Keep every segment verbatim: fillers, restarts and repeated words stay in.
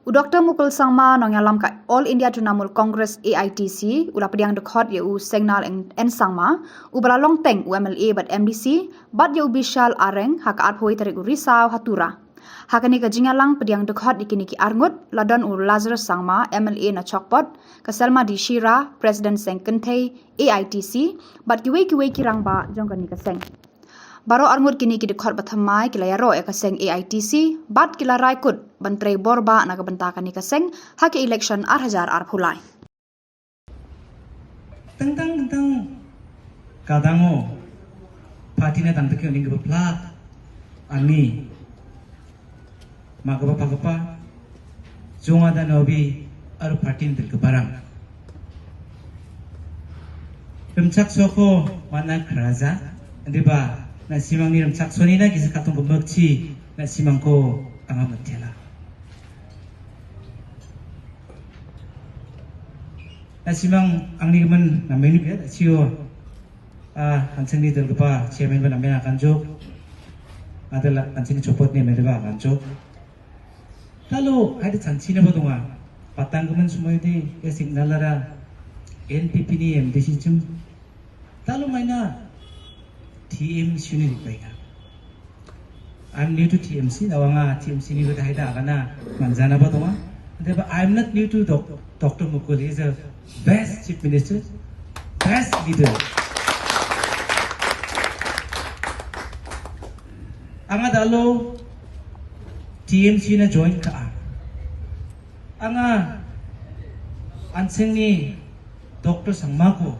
U Doktor Mukul Sangma, nongïalam ka All India Trinamool Congress, A I T C, u la pdiang dkhot ïa u Sengnal N Sangma, uba la long teng u M L A bad M D C, bad ïa u Bishal Areng ha ka arphew tarik u Risaw ha Tura. Ha kane ka jingïalang pdiang dkhot ïa kine ki arngut la don u Lazarus Sangma, M L A na Chokpot, ka Selma D Shira, President Seng Kynthei, A I T C, bad kiwei kiwei ki rangbah jong kane ka seng. Baroh arngut kine ki dkhot ba thymmai ki la ïaroh ïa ka seng A I T C, bad ki la rai kut ban trei bor ba na ka bynta kane ka seng ha ka election ar hajar arphew lai. Tang tang tang ka dang o party na tang teki ning ba plak ani ma ka ba pa ka pa. Jong ada nobi ar party ni ka barang. Rem chak so ko mana kraja. Andi ba na simang ni rem chak so ni na kisa katong ko makchi na simang ko anga matela. Na simang angni kemen na menu ya sio. Ah, anseng ni dal kepa chairman ba na mena kanjuk. Adala anseng ni chopot ni mena ba kanjuk. Lalu ada chansi na ba tunga. Patang kemen semua ini ya signal ada N P P ni M D C chem. Lalu maina T M C ni dipaika. I'm new to T M C, na wanga T M C ni bata haida kana manjana ba tunga. But I'm not new to doc, Doctor Mukul. He's a best chief minister, best leader. Anga dalo T M C na join ka. Anga anseng ni Doctor Sangma ko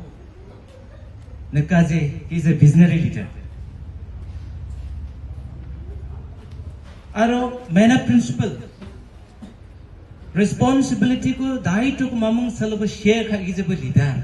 neka je, he's a visionary leader. Aro mena principle responsibility ko daito ko mamung salo ko share ka he's a leader.